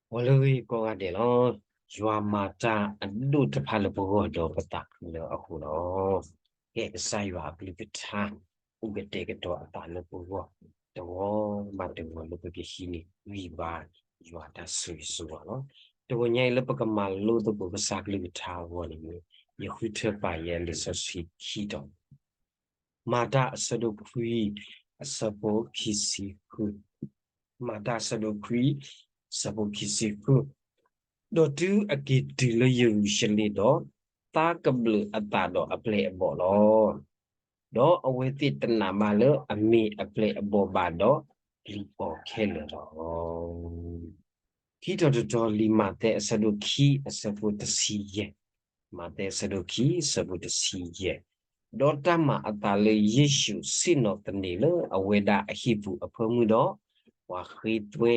ပှၤလၢဂ့ၢ်ကိးဂၤဒဲးလီၤ. ယွၤမၤတၢ်အဒိၣ်တဖၣ်လၢပဂီၢ်ဒီးပသးခုလၢာ်အဃိလီၤ. ကဲကစၢ်ယွၤအကလုၢ်ကထါ အိၣ်ကတဲာ်ကတီၤအသးလၢပဂီၢ် တဂီၤဘၣ်တဂီၤလၢပကဟံးန့ၢ်ဂံၢ်ဘါ ယွၤတၢ်ဆိၣ်ဂ့ၤဆိၣ်ဝါလီၤ. တဂီၤညါအံၤလၢပကမၤလိသကိးကစၢ်ကလုၢ်ကထါအဂီၢ်န့ၣ် ယဃုထၢပာ်ယဲလံာ်စီဆှံခံတီၤ မၤတၢ်အဆၢဒိၣ်ခွံ အဆၢဖိခံဆံဃု, မၤတၢ်အဆၢဒိၣ်ခွံ အဆၢဖိခံဆံဃု, ဒီးတုၤအက့ၤတုၤလၢယရူၤၡလ့ၣ်ဒီး, သါကဘျၢၣ်အသးဒီးအပျဲၢ်အဘီၣ်လီၤ. ဒီးအဝဲသ့ၣ်တနာ်ဘၣ်လၢအမ့ၢ်အပျဲၢ်အဘီၣ်ဘၣ်ဒီး ပျံၤအီၤခဲလၢာ်လီၤ. ခံတီၤတတီၤလံာ်မးသဲအဆၢဒိၣ်ခံ အဆၢဖိတဆံယဲၢ်, မးသဲအဆၢဒိၣ်ခံ အဆၢဖိတဆံယဲၢ်, ဒီးတၢ်မၤအသးလၢယ့ၣ်ၡူးဆ့ၣ်နီၤသန့ၤလၢအဝဲဒၣ်အဟံၣ်ပူၤအဖၢမုၢ်ဒီး, ပှၤဃ့သွဲ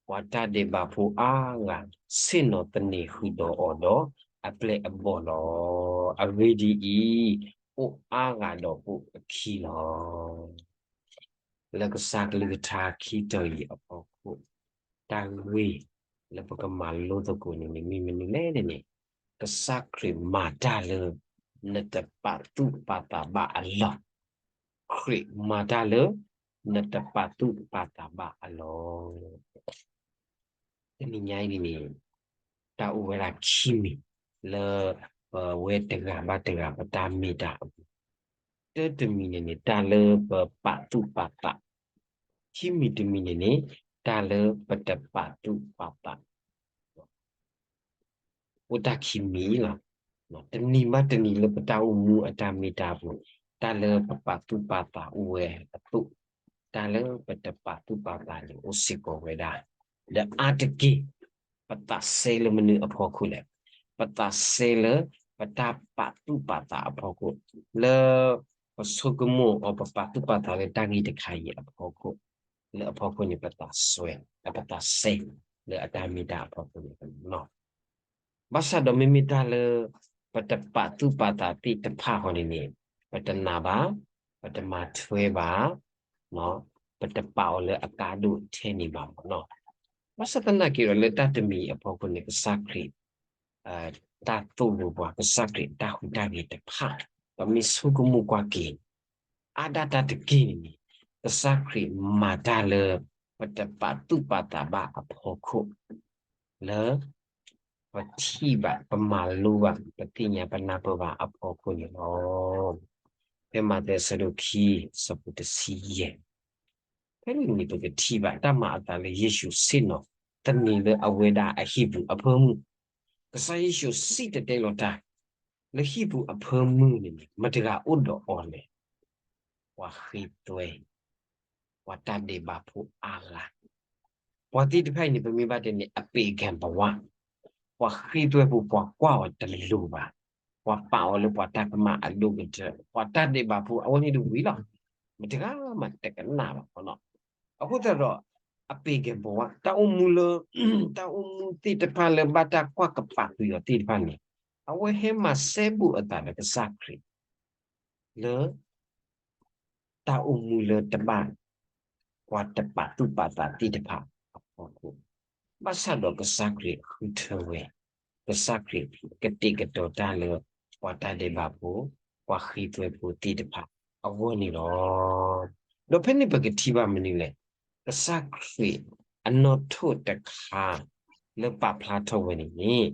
ပှၤတၢ်ဒဲးဘးဖိအါဂၤ ဆ့ၣ်နီၤသန့ၤဃုာ်ဒီးအီၤဒီးအပျဲၢ်အဘီၣ်လီၤ. အဂ့ၢ်ဒ်အံၤ, အိၣ်အါဂၤဒီးအိၣ်အခံလီၤ. လၢကစၢ်ကလုၢ်ကထါခံတီၤအံၤအဖီခိၣ်, တၢ်ဂ့ၢ်လၢပကမၤလိသကိးန့ၣ်န့ၣ် မ့ၢ်မနုၤလဲၣ်န့ၣ်, ကစၢ်ခရံာ်မၤတၢ်လၢ နတပာ်သူၣ်ပာ်သးဘၣ်အလီၢ်, ခရံာ်မၤတၢ်လၢ နတပာ်သူၣ်ပာ်သးဘၣ်အလီၢ်. တနံၤညါအံၤန့ၣ် တၢ်အိၣ်ဝဲဒၣ်ခံမံၤ လၢပဝဲတဂၤဘၣ်တဂၤ ပတၢ်မ့ၢ်တၢ်အပူၤ, တၢတမံၤန့ၣ်န့ၣ် တၢ်လၢပပာ်သူၣ်ပာ်သး, ခံမံၤတမံၤန့ၣ်န့ၣ် တၢ်လၢပတပာ်သူၣ်ပာ်သး အိၣ်တၢ်ခံမံၤလီၤ. တနံၤဘၣ်တနံၤလၢပတၢ်အိၣ်မူအတၢ်မ့ၢ်တၢ်ပူၤ, တၢ်လၢပပာ်သူၣ်ပာ်သးအိၣ်ဝဲအသိး, တၢ်လၢပတပာ်သူၣ်ပာ်သးန့ၣ် အိၣ်စ့ၢ်ကီးဝဲဒၣ်, ဒီးအါတက့ၢ် ပသးစဲလၢမနုၤအဖီခိၣ်လဲၣ်. ပသးစဲလၢပတၢ်ပာ်သူၣ်ပာ်သးအဖီခိၣ်, လၢပဆိကမိၣ်အီၤ ပပာ်သူၣ်ပာ်သးလၢတၢ်ဂ့ၢ်တခါအံၤအဖီခိၣ်, လၢအဖီခိၣ်န့ၣ် ပသးစွဲ, ပသးစဲ လၢအတၢ်မ့ၢ်တၢ်အဖီခိၣ်န့ၣ်လီၤ. ဘၣ်ဆၣ်ဒီးမ့မ့ၢ်တၢ်လၢ ပတပာ်သူၣ်ပာ်သးသ့ၣ်တဖၣ်ဃီန့ၣ်န့ၣ်, ပတနာ်ဘၣ်, ပတမၤထွဲဘၣ်, ပတပာ်အီၤလၢအကါဒိၣ်ထဲန့ၣ်ဘၣ်မၢ်နီၤ. ဘၣ်ဆၣ်သနာ်က့ဒီး လၢတၢ်တမံၤအဖီခိၣ်န့ၣ် ကစၢ်ခရံာ် တၢ်သိၣ်လိပှၤ ကစၢ်ခရံာ်တၢ်ဟူးတၢ်ဂဲၤတဖၣ်, ပမ့ၢ်ဆိကမိၣ်ကွၢ်က့ၤ အါဒၣ်တၢ်တက့ၢ်န့ၣ်န့ၣ်, ကစၢ်ခရံာ်မၤတၢ်လၢ ပတပာ်သူၣ်ပာ်သးဘၣ်အဖီခိၣ်, လၢ ပထံၣ်ဘၣ် ပမၤလိဘၣ် ပသ့ၣ်ညါပနၢ်ပၢၢ်ဘၣ်အဖီခိၣ်န့ၣ်လီၤ. ဖဲမးသဲအဆၢဒိၣ်ခံ အဆၢဖိတဆံယဲၢ်, ဖဲန့ၣ်န့ၣ် ပကထံၣ်ဘၣ်တၢ်မၤအသးလၢယ့ၣ်ၡူးဆ့ၣ်နီၤသန့ၤလၢအဝဲဒၣ်အဟံၣ်ပူၤအဖၢမုၢ်, ကစၢ်ယ့ၣ်ၡူးစံၣ်တဲၤတဲလီၤတၢ် လၢဟံၣ်ပူၤအဖၢမုၢ်န့ၣ်န့ၣ် မတၤတဂၤအိၣ်ဒီးအီၤလဲၣ်. ပှၤဃ့သွဲ, ပှၤတၢ်ဒဲးဘးဖိအါဂၤ, ပှၤသ့ၣ်တဖၣ်အံၤန့ၣ် ပမ့ၢ်ဘၣ်တဲန့ၣ် အပ့ၤကဲၤပဝး, ပှၤဃ့သွဲဖိ ပှၤကွၢ်အီၤတလိၤဘၣ်, ပှၤပာ်အီၤလၢပှၤတၢ်ကမၣ်အဒိၣ်ကတၢၢ်, ပှၤတၢ်ဒဲးဘးဖိအဝဲန့ၣ်တဝံၤလီၤ. မတၤတဂၤမးတကနၣ်ဘၣ်နီၤ. အဃိသတးဒီး အပ့ၤကဲၤပဝး တၢ်အိၣ်မူလၢ တၢ်အိၣ်မူသ့ၣ်တဖၣ်လၢဘၣ်တၢ်ကွၢ်ကပာ်ကွံာ်အီၤသ့ၣ်တဖၣ်န့ၣ်, အဝဲဟဲမၤစဲဘူးအသးဒီးကစၢ်ခရံာ် လၢ တၢ်အိၣ်မူလၢတဘၣ် ပှၤတပာ်သူၣ်ပာ်သးသ့ၣ်တဖၣ်အဖီခိၣ်, ဘၣ်ဆၣ်ဒီးကစၢ်ခရံာ်ဃုထၢဝဲ, ကစၢ်ခရံာ်ကတဲာ်ကတီၤတၢ်လၢ ပှၤတၢ်ဒဲးဘးဖိ, ပှၤဃ့သွဲဖိသ့ၣ်တဖၣ်အဂီၢ်န့ၣ်လီၤ. ဒီးဖဲန့ၣ်ပကထံၣ်ဘၣ်မနုၤလဲၣ်, ကစၢ်ခရံာ်အနီၣ်ထိၣ်တခါ လၢပာ်ဖျါထီၣ်ဝဲန့ၣ်န့ၣ်,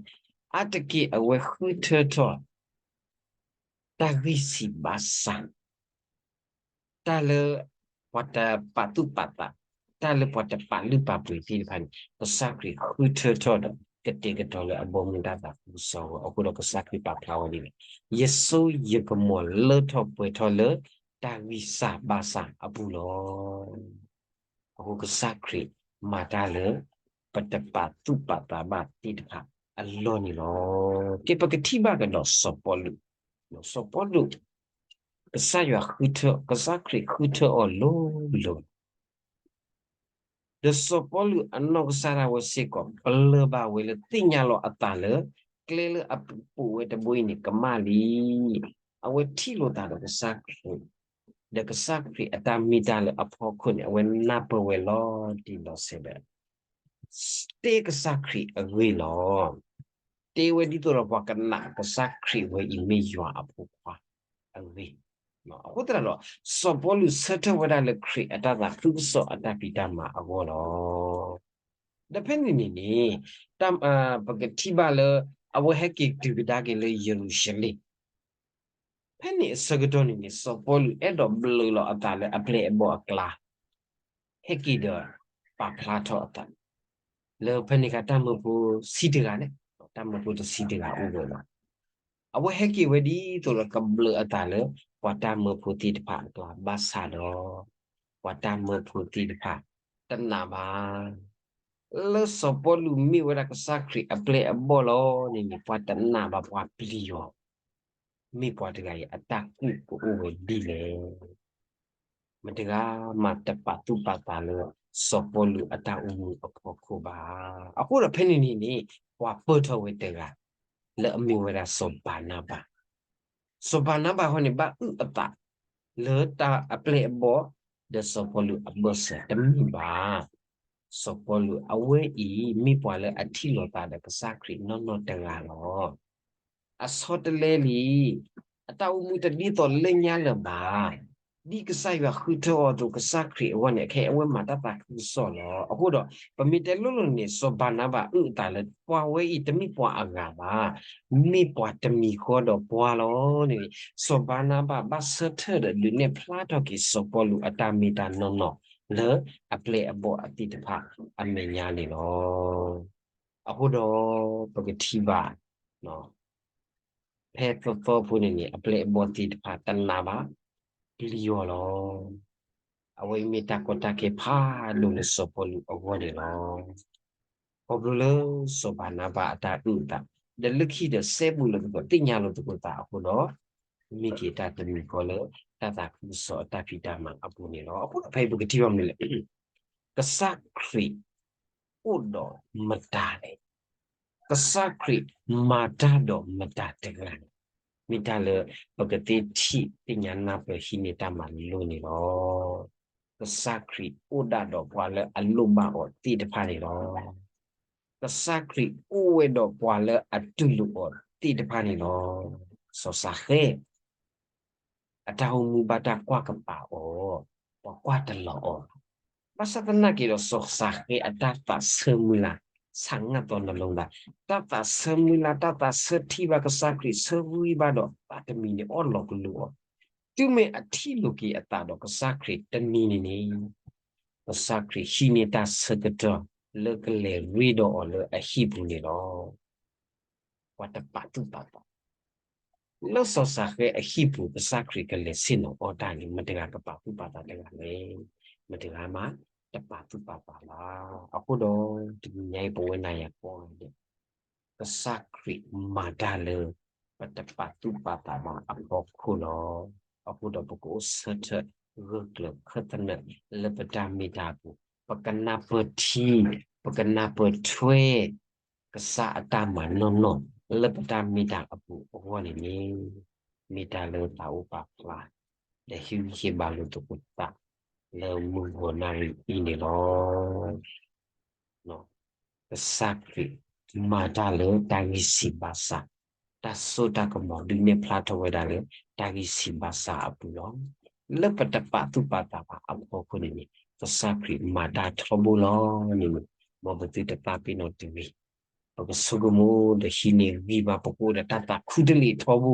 အါတက့ၢ်အဝဲဃုထၢထီၣ် တၢ်ဂံၢ်ဆံးဘါစၢ်, တၢ်လၢပှၤတပာ်သူၣ်ပာ်သး, တၢ်လၢပှၤတပာ်လုၢ်ပာ်ပှ့ၤသ့ၣ်တဖၣ်န့ၣ် ကစၢ်ခရံာ်ဃုထၢထီၣ်ဒီး ကတဲာ်ကတီၤလၢအဘီမုၢ်တၢ်သးခုကစီၣ်အဂီၢ်, အဃိဒီးကစၢ်ခရံာ်ပာ်ဖျါဝဲဒ်လဲၣ်, ယစိယကမီၤလၢထီၣ်ပှဲၤထီၣ်လၢ တၢ်ဂံၢ်စၢ်ဘါစၢ်အပူၤလီၤ. အဃိကစၢ်ခရံာ်မၤတၢ်လၢ ပတပာ်သူၣ်ပာ်သးဘၣ်သ့ၣ်တဖၣ်အလီၢ်န့ၣ်လီၤ. ကဲ ပကထံၣ်ဘၣ်ကဒီးစီၤပီလူး, စီၤပီလူး ကစၢ်ယွၤဃုထၢ, ကစၢ်ခရံာ်ဃုထၢအီၤလိၤလိၤ, ဒီးစီၤပီလူးအနီၢ်ကစၢ်ဒၣ်ဝဲစ့ၢ်ကီး ပျၢၤဘၣ်ဝဲလၢသ့ၣ်ညါလီၤအသးလၢ ကျဲလၢအပိာ်ဝဲတဘိအံၤန့ၣ် ကမၣ်လံ. အဝဲထံၣ်လိာ်သးဒီးကစၢ်ခရံာ် ဒီးကစၢ်ခရံာ်အတၢ်မ့ၢ်တၢ်လၢအဖီခိၣ်န့ၣ် အဝဲနၢ်ပၢၢ်ဝဲလီၤတံၢ်လီၤဆဲးဒီး တ့ကစၢ်ခရံာ်အဂ့ၢ်လီၤ. တ့ဝဲဒ်သိးဒီးပှၤကနၣ်ကစၢ်ခရံာ်ဝဲအံၤမ့ၢ်ယွၤအဖိခွါအဂ့ၢ်. အဃိသတးဒီး စီၤပီလူးဆၢထၢၣ်ဝဲဒၣ်လၢခရံာ်အတၢ်သးခုကစီၣ်အတၢ်ဖံးတၢ်မၤအဂီၢ်လီၤ. ဒီးဖဲန့ၣ်န့ၣ်န့ၣ် ပကထံၣ်ဘၣ်လၢ အဝဲဟဲက့ၤတုၤကဒါက့ၤလၢယရူၤၡလ့ၣ် ဖဲန့ၣ်အဆၢကတီၢ်န့ၣ်န့ၣ် စီၤပီလူးအဲၣ်ဒိးဘျုးလီၤအသးလၢအပျဲၢ်အဘီၣ်အကျါ ဟဲက့ၤဒီးပာ်ဖျါထီၣ်အသး လၢဖဲန့ၣ်အခါတၢ်မၢဖိဆံးတဂၤန့ၣ် တၢ်မၢဖိတဆံးတဂၤအိၣ်ဝဲလီၤ. အဝဲဟဲက့ၤဝဲဒ်သိးဒီးကဘျုးအသးလၢ ပှၤတၢ်မၢဖိသ့ၣ်တဖၣ်အကျါ ဘၣ်ဆၣ်ဒီး ပှၤတၢ်မၢဖိသ့ၣ်တဖၣ် တနာ်ဘၣ် လၢစီၤပီလူးမ့ၢ်ဝဲဒၣ်ကစၢ်ခရံာ်အပျဲၢ်အဘီၣ်လီၤန့ၣ်န့ၣ် ပှၤတနာ်ဘၣ်ပှၤပျံၤအီၤ မ့ၢ်ပှၤတဂၤအံၤအတၢ်ကူၣ်ကအိၣ်ဝဲဒ်လဲၣ်. မတဂၤမၤတပာ်သူၣ်ပာ်သးလၢ စီၤပီလူးအတၢ်အိၣ်မူအဖီခိၣ်ဘၣ်. အဃိဒီးဖဲန့ၣ်န့ၣ်န့ၣ် ပှၤပၢၢ်ထီၣ်ဝဲတဂၤ လၢအမ့ၢ်ဝဲဒၣ်စီၤဘၤနါဘၤ စီၤဘၤနါဘၤဟီန့ၣ် ဘၣ်အုၣ်အသးလၢတၢ်အပျဲၢ်အဘီၣ် ဒီးစီၤပီလူးအဘၢၣ်စၢၤတမ့ၢ်ဘၣ်. စီၤပီလူးအဝဲအံၤ မ့ၢ်ပှၤလၢအထံၣ်လိာ်သးဒီးကစၢ်ခရံာ်နီၢ်နီၢ်တဂၤလီၤ. အဆီတလဲလံ, အတၢ်အိၣ်မူတဒ်သိးလၢညါလၢၤဘၣ်. ဒ်ကစၢ်ယွၤဃုထၢအီၤအသိး ကစၢ်ခရံာ်အဂီၢ်န့ၣ် ခဲအဝဲမၤတၢ်သးခုကစီၣ်လီၤ. အဃိဒီး ပမ့ၢ်တဲလိၤလိၤန့ၣ် စီၤဘၤနါဘၤအုၣ်အသးလၢ ပှၤဝဲအံၤတမ့ၢ်ပှၤအဂၤဘၣ်, မ့ၢ်ပှၤတမံၤဃီဒီးပှၤလီၤန့ၣ်. စီၤဘၤနါဘၤဘၣ်ဆၢထၢၣ်ဒီးဒုးနဲၣ်ဖျါထီၣ်က့ၤစီၤပီလူးအတၢ်မ့ၢ်တၢ်နီၢ်နီၢ် လၢအပျဲၢ်အဘီၣ်အသ့ၣ်တဖၣ်အမဲာ်ညါန့ၣ်လီၤ. အဃိဒီး ပကထံၣ်ဘၣ် ဖဲသီသီဖိန့ၣ်န့ၣ် အပျဲၢ်အဘီၣ်သ့ၣ်တဖၣ်တနာ်ဘၣ် ပျံၤအီၤလီၤ. အဝဲအံၤမ့ၢ်တၢ်ကီတၢ်ခဲဖးဒိၣ်လၢစီၤပီလူးအဂီၢ်န့ၣ်လီၤ. ခီဖျိလၢစီၤဘၤနါဘၤအတၢ်အုၣ်အသး, ဒီးလၢခံဒီးစဲဘူးလိာ်သကိးသ့ၣ်ညါလိာ်သကိးသးအဃိဒီး, မ့ၢ်က့ၤတၢ်တမံၤဃီလၢတၢ်သးခုကစီၣ်အတၢ်ဖံးတၢ်မၤအပူၤန့ၣ်လီၤ. အဃိဒီးဖဲအံၤပကထံၣ်ဘၣ်မနုၤလဲၣ်, ကစၢ်ခရံာ်အိၣ်ဒီးမတၤလဲၣ်. ကစၢ်ခရံာ်မၤတၢ်ဒီးမတၤတဂၤလဲၣ်. မ့ၢ်တၢ်လၢပကသ့ထံၣ်သ့ၣ်ညါနၢ်ပၢၢ်ဟံးန့ၢ်တၢ်မၤလိန့ၣ်လီၤ. ကစၢ်ခရံာ်အိၣ်ဒၣ်ဒီးပှၤလၢအလိၣ်ဘၣ်အီၤသ့ၣ်တဖၣ်န့ၣ်လီၤ. ကစၢ်ခရံာ်အိၣ်ဝဲဒီးပှၤလၢအတူၢ်လိာ်အီၤသ့ၣ်တဖၣ်န့ၣ်လီၤ. စီၤၡၤဃဲ အတၢ်အိၣ်မူဘၣ်တၢ်ကွၢ်ကပၤအီၤ, ပှၤကွၢ်တလီၤအီၤ, ဘၣ်ဆၣ်သနာ်က့ဒီး စီၤၡၤဃဲအတၢ်သးဆၢမုၢ်လၢ် ဆးငၣ်သီနလီၤသး, တၢ်သးဆၢမုၢ်လၢ် တၢ်သးဆၢထံၣ်ဘၣ်ကစၢ်ခရံာ် ဆၢဂံၢ်ဘါဒီးသးတမံၤန့ၣ် အီၣ်လီၤကလိအီၤ, တုၤမ့ၢ်အထံၣ်လိာ်က့ၤအသးဒီးကစၢ်ခရံာ်တနံၤန့ၣ်န့ၣ်, ကစၢ်ခရံာ်ဟံးန့ၢ်တၢ်ဆၢကတီၢ်လၢကလဲၤရ့ဒီးအီၤလၢအဟံၣ်ပူၤန့ၣ်လီၤ. ပှၤတပာ်သူၣ်ပာ်သး လၢစီၤၡၤဃဲအဟံၣ်ပူၤ ကစၢ်ခရံာ်ကလဲၤဆ့ၣ်နီၤအီၣ်တၢ်န့ၣ် မတဂၤကပာ်သူၣ်ပာ်သးတဂၤလဲၣ်. မတဂၤမးတပာ်သူၣ်ပာ်သးဘၣ်. အဃိဒီး တနံၤညါအံၤ ပဝဲနၤယၤကိးဂၤဒဲး ကစၢ်ခရံာ်မၤတၢ်လၢ ပတပာ်သူၣ်ပာ်သးဘၣ်အဖီခိၣ်လီၤ. အဃိဒီးပကအိၣ်ဆၢထၢၣ်ဂၢၢ်ကျၢၤခၢၣ်သနၢၣ်လၢပတၢ်မ့ၢ်တၢ်အပူၤ, ပကနၢ်ပၢၢ်ထံ, ပကနၢ်ပၢၢ်ထွဲ ကစၢ်အတၢ်မၤနီၢ်နီၢ် လၢပတၢ်မ့ၢ်တၢ်အပူၤအဂီၢ်န့ၣ်န့ၣ်, မ့ၢ်တၢ်လၢပာ်အိၣ်ပာ်ဖျါ ဒီးဟ့ၣ်ဂံၢ်ဟ့ၣ်ဘါလိာ်သကိးသး လၢမုၢ်ဂီၤနၣ်ရံၣ်အံၤန့ၣ်လီၤ. ကစၢ်ခရံာ်မၤတၢ်လၢတၢ်ဂံၢ်ဆံးဘါစၢ်, တၢ်စိတၢ်ကမီၤဒုးနဲၣ်ဖျါထီၣ်ဝဲဒၣ်လၢ တၢ်ဂံၢ်ဆံးဘါစၢ်အပူၤလီၤ. လၢပတပာ်သူၣ်ပာ်သးဘၣ်အဖီခိၣ်န့ၣ်န့ၣ် ကစၢ်ခရံာ်မၤတၢ်ထီဘိလီၤန့ၣ်န့ၣ်, မ်ပသုတသးပ့ၤနီၣ်တဂ့ၤ. ပကဆိကမိၣ်ဒီးဟံးန့ၢ်ဂံၢ်ဘါပကိးဒီးတၢ်သးခူတလ့ၢ်ထီဘိ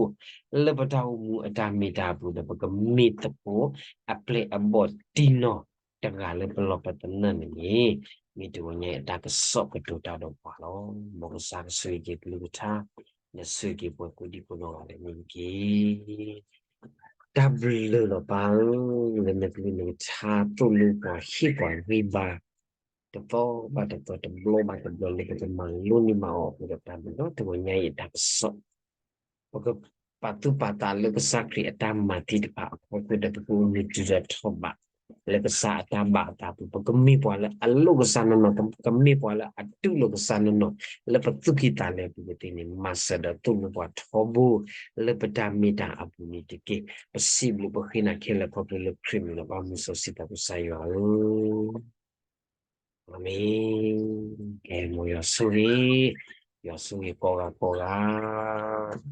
လၢပတၢ်အိၣ်မူအတၢ်မ့ၢ်တၢ်အပူၤဒီး ပကမ့ၢ်သကိးအပျဲၢ်အဘီၣ်တံၢ်နီၢ်တဂၤလၢပလီၢ်ပသနၢၣ်န့ၣ်န့ၣ်, မ့ၢ်တဂီၤညါအံၤအတၢ်ကစီၣ်ကတိၤတၢ်ဒီးပှၤလီၤ. မ်ကစၢ်ကဆိၣ်ဂ့ၤက့ၤကလုၢ်ကထါ, ဒီးဆိၣ်ဂ့ၤက့ၤပှၤကိးဒံကိးနီၢ်ဂၤဒဲးန့ၣ်တက့ၢ်. တၢ်ဘျုးလီၤပၢ်ဧၢ, လၢနကလုၢ်နကထါသိၣ်လိပှၤဟ့ၣ်ပှၤဂံၢ်ဘါ တသီဘၣ်တသီ တဘျီဘၣ်တဘျီလၢပကမၤလိန့ၢ်မၤအီၤအဃိဒီး တၢ်ဘျုးလီၤတဂီၤညါအံၤအတၢ်ကစီၣ် ပကပာ်သူၣ်ပာ်သးလၢကစၢ်ခရံာ်အတၢ်မၤသ့ၣ်တဖၣ်အဖီခိၣ်ဒီး ပကအိၣ်မူတုၤထီၣ်ထီၣ်ဘး လၢကစၢ်အတၢ်ဘၣ်အသးအပူၤ, ပကမ့ၢ်ပှၤလၢအလိၣ်ကစၢ်နီၢ်နီၢ်, ပကမ့ၢ်ပှၤလၢအတူၢ်လိာ်ကစၢ်နီၢ်နီၢ်, လၢပသူၣ်ကံၢ်သးလဲအပူၤကသ့န့ၣ် မၤစၢၤဒီးသိၣ်လိပှၤထီဘိ လၢပတၢ်မ့ၢ်တၢ်အပူၤန့ၣ်တက့ၢ်. ပစံးဘျုးပဃ့နၤခဲလၢာ်ခီဖျိလၢခရံာ်မံၤလီၤ. ဘၣ်မုၢ်စီဆှံပှၤကစၢ်ယွၤဧၢ, အၤမ့ၣ်. ကဲ မ်ယွၤဆိၣ်ဂ့ၤ, ယွၤဆိၣ်ဂ့ၤကိးဂၤကိးဂၤ.